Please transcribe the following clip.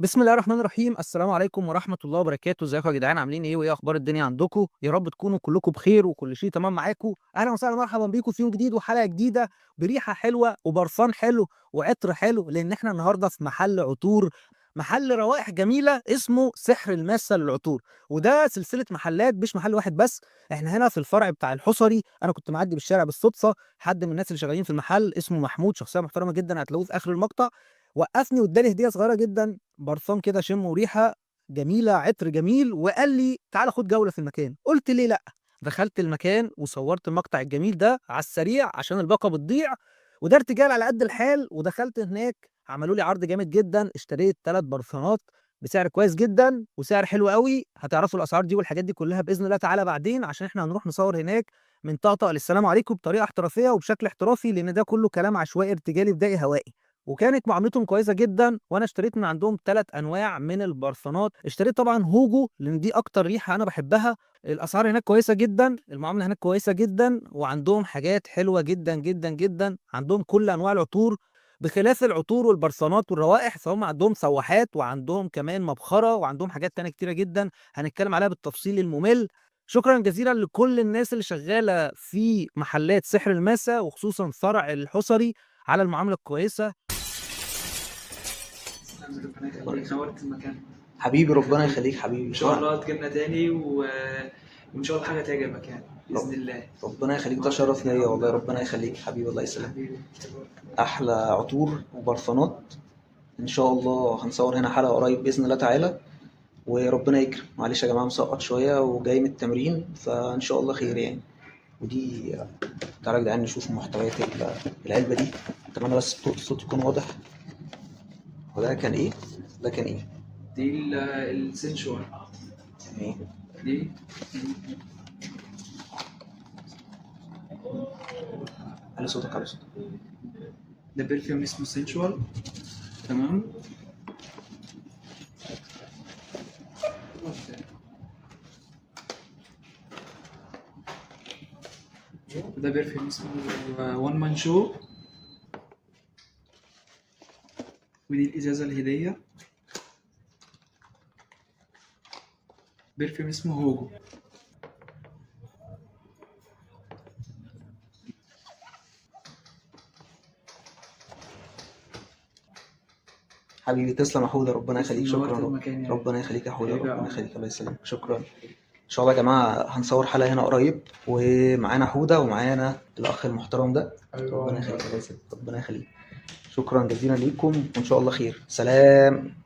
بسم الله الرحمن الرحيم. السلام عليكم ورحمة الله وبركاته. ازيكم يا جدعان، عاملين ايه وايه اخبار الدنيا عندكم؟ يا رب تكونوا كلكم بخير وكل شيء تمام معاكم. اهلا وسهلا مرحبا بيكم في يوم جديد وحلقة جديدة بريحة حلوة وبرفان حلو وعطر حلو، لان احنا النهاردة في محل عطور، محل روائح جميلة اسمه سحر الماسة للعطور. وده سلسلة محلات، مش محل واحد بس. احنا هنا في الفرع بتاع الحصري. انا كنت معدي بالشارع بالصدفة، حد من الناس اللي شغالين في المحل اسمه محمود، شخصية محترمة جدا، هتلاقوه في اخر المقطع، وقفني واداني هديه صغيرة جدا، برفان كده شم وريحه جميلة، عطر جميل، وقال لي تعالى خد جولة في المكان. قلت ليه لا؟ دخلت المكان وصورت المقطع الجميل ده على السريع عشان الباقه بتضيع، وده ارتجال على قد الحال. ودخلت هناك عملوا لي عرض جامد جدا، اشتريت 3 برفانات بسعر كويس جدا وسعر حلو قوي. هتعرفوا الاسعار دي والحاجات دي كلها باذن الله تعالى بعدين، عشان احنا هنروح نصور هناك من طقطق للسلام عليكم بطريقة احترافية وبشكل احترافي، لان ده كله كلام عشوائي ارتجالي بدائي هوائي. وكانت معاملتهم كويسة جدا، وانا اشتريت من عندهم 3 انواع من البرفانات. اشتريت طبعا هوجو لان دي اكتر ريحه انا بحبها. الاسعار هناك كويسة جدا، المعاملة هناك كويسة جدا، وعندهم حاجات حلوة جدا جدا جدا. عندهم كل انواع العطور، بخلاف العطور والبرفانات والروائح فهم عندهم سواحات، وعندهم كمان مبخره، وعندهم حاجات تانية كتيرة جدا هنتكلم عليها بالتفصيل الممل. شكرا جزيلا لكل الناس اللي شغالة في محلات سحر الماسة وخصوصا فرع الحصري على المعاملة الكويسة. تسلم، ربنا يخليك، نورت المكان. حبيبي ربنا يخليك حبيبي. ان شاء الله تجيلنا تاني وان شاء الله حاجة تعجبك يعني باذن الله. ربنا يخليك، ده شرف ليا والله. ربنا يخليك حبيبي، الله يسلمك. حبيبي احلى عطور وبرفانات ان شاء الله هنصور هنا حلقة قريب باذن الله تعالى، وربنا يكرم. معلش يا جماعة مسقط شوية وجاي من التمرين، فان شاء الله خير يعني. ودي تعالى يا جدعان نشوف محتويات العلبة دي. اتمنى بس الصوت يكون واضح. وده كان ايه؟ ده كان ايه؟ دي السنشوال. ايه؟ دي على صوتك، على صوتك. ده perfume اسمه Sensual. تمام. ده perfume اسمه One Man Show، ودي الإزازة الهدية. perfume اسمه هوجو. حبيبي تسلم يا حوده، ربنا يخليك. نورت شكرا، المكان يعني. ربنا يخليك يا حوده، حبيبي يا ربنا عمر. يخليك، الله يسلمك. شكرا. ان شاء الله يا جماعة هنصور حلقة هنا قريب، ومعانا حوده ومعانا الاخ المحترم ده. ربنا يخليك، الله يسلمك، ربنا يخليك. شكرا جزيلا ليكم، وان شاء الله خير. سلام.